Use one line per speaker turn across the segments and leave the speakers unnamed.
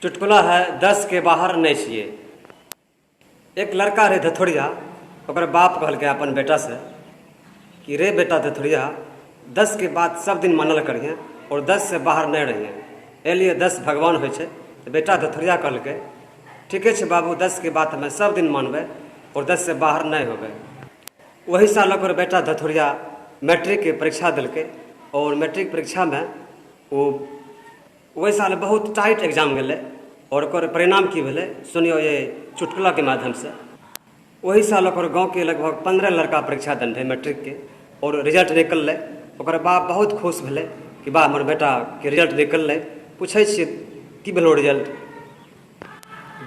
चुटकुला है 10 के बाहर नहि छियै। एक लड़का रहै धथोरिया, ओकर बाप कहलकै अपन बेटासँ कि रे बेटा धथोरिया, 10 के बात सब दिन मानल करिहेँ आओर 10 से बाहर नहि रहिहेँ, एहि लिए 10 भगवान होइ छै। तऽ बेटा धथोरिया कहलकै ठीके छै बाबू, 10 के बात हमे सब दिन मानबै आओर 10 से बाहर नहि होबै। ओही साल ओकर बेटा धथोरिया मैट्रिकके परीक्षा देलकै आओर मैट्रिक परीक्षामे ओ ओहि साल बहुत टाइट एग्जाम गेलै आओर ओकर परिणाम की भेलै सुनियौ एहि चुटकुलाके माध्यमसँ। ओहि साल ओकर गाँवके लगभग 15 लड़का परीक्षा देने रहै मैट्रिकके आओर रिजल्ट निकललै। ओकर बाप बहुत खुश भेलै कि वाह हमर बेटाके रिजल्ट निकललै। पूछै छियै की भेलौ रिजल्ट?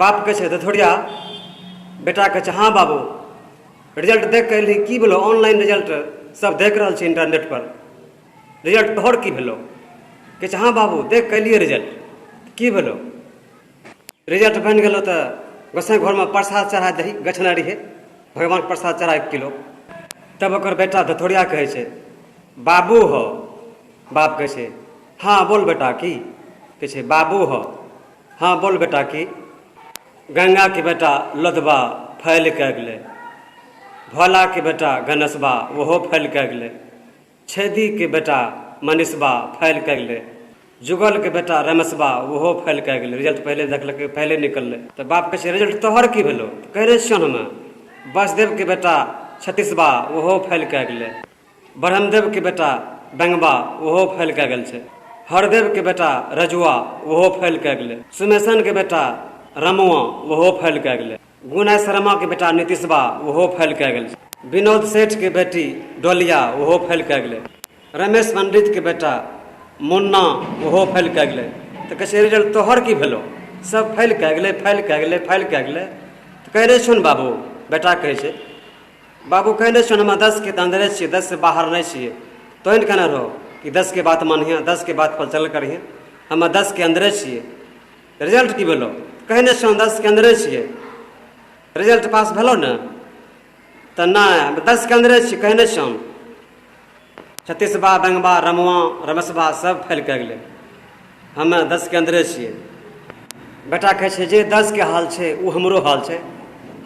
बाप कहै छै धथोरिया, बेटा कहै छै हँ बाबू रिजल्ट देख कऽ एलही, की भेलौ? ऑनलाइन रिजल्ट सब देख रहल छै इन्टरनेटपर, रिजल्ट तोहर की भेलौ? कहै छै हँ बाबू देख कऽ एलियै रिजल्ट, की भेलौ? रिजल्ट बनि गेलौ तऽ गोसाइ घरमे प्रसाद चढ़ा दही, गछने रहियै भगवानके प्रसाद चढ़ा 1 किलो। तब ओकर बेटा धथोरिया कहै छै बाबू हौ। बाप कहै छै हँ बोल बेटा की? कहै छै बाबू हौ। हँ बोल बेटा की? गंगाके बेटा लोधबा फैल कए गेलै, भोलाके बेटा गणेशबा ओहो फैल कए गेलै, छेदीके बेटा मनीषबा फैल कए गेलै, जुगलके बेटा रमेशबा ओहो फैल कए गेलै। रिजल्ट पहिले देखलकै, पहिले निकललै। तऽ बाप कहै छै रिजल्ट तोहर की भेलौ? तऽ कहै रहै छियौ हमे बसदेवके बेटा छत्तीसबा ओहो फैल कए गेलै, ब्रह्मदेवके बेटा बेंगबा ओहो फैल कए गेल छै, हरदेवके बेटा रजुआ ओहो फैल कए गेलै, सुमेशनके बेटा रमुआ ओहो फैल कए गेलै, गुनाय शर्माके बेटा नीतीशबा ओहो फैल कए गेल छै, विनोद सेठके बेटी डोलिया ओहो फैल कए गेलै, रमेश पंडितके बेटा मुन्ना ओहो फैल कए गेलै। तऽ कहै छै रिजल्ट तोहर की भेलौ? सब फैल कए गेलै, फैल कए गेलै, फैल कए गेलै। तऽ कहै रहै छौ ने बाबू, बेटा कहै छै बाबू कहने छौ हम 10 के तऽ अन्दरे छियै, 10 से बाहर नहि छियै। तोहि ने कहने रहो कि 10 के बात मानिहे, 10 के बात पर चल करिहे, हम 10 के अन्दरे छियै। रिजल्ट की भेलौ? कहने छौ 10 के अन्दरे छियै, रिजल्ट पास भेलौ ने? तऽ नहि, हम 10 के अन्दरे छियै, कहने छौ। छत्तीसबा बेंगबा रमुआ रमेशबा सब फैल कए गेलै, हमे 10 के अन्दरे छियै। बेटा कहै छै जे 10 के हाल छै ओ हमरो हाल छै,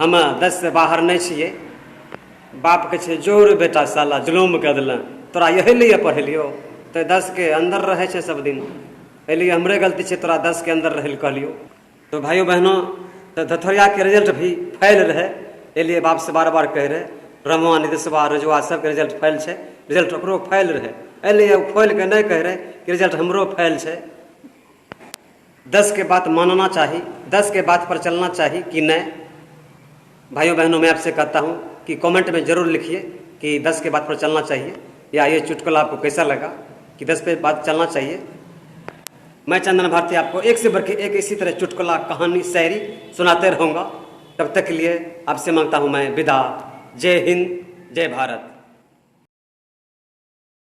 हमे 10 से बाहर नहि छियै। बाप कहै छै जोर बेटा साला जुलुम कए देलनि, तोरा यही लिए पढ़ेलियौ, तऽ 10 के अन्दर रहै छै सब दिन, एहि लिए हमरे गलती छै तोरा 10 के अन्दर रहै लए कहलियौ। तो भाइयों बहनों, तऽ धथोरियाके रिजल्ट भी फैल रहै, एहि लिए बापसँ बार बार कहै रहै रमुआ नीतीशबा रजुआ सबके रिजल्ट फैल छै, रिजल्ट ओकरो फैल रहै, एहि लिए ओ खोलि कऽ नहि कहै रहै कि रिजल्ट हमरो फैल छै। 10 के बात मानना चाही, 10 के बात पर चलना चाही कि नहीं? भाइयों बहनों, मैं आपसे कहता हूँ कि कमेंट में ज़रूर लिखिए कि 10 के बात पर चलना चाहिए या ये चुटकुला आपको कैसा लगा कि 10 पे बात चलना चाहिए। मैं चंदन भारती आपको एक से बढ़ के एक इसी तरह चुटकुला, कहानी, शायरी सुनाते रहूँगा। तब तक के लिए आपसे मांगता हूँ मैं विदा। जय हिंद, जय भारत।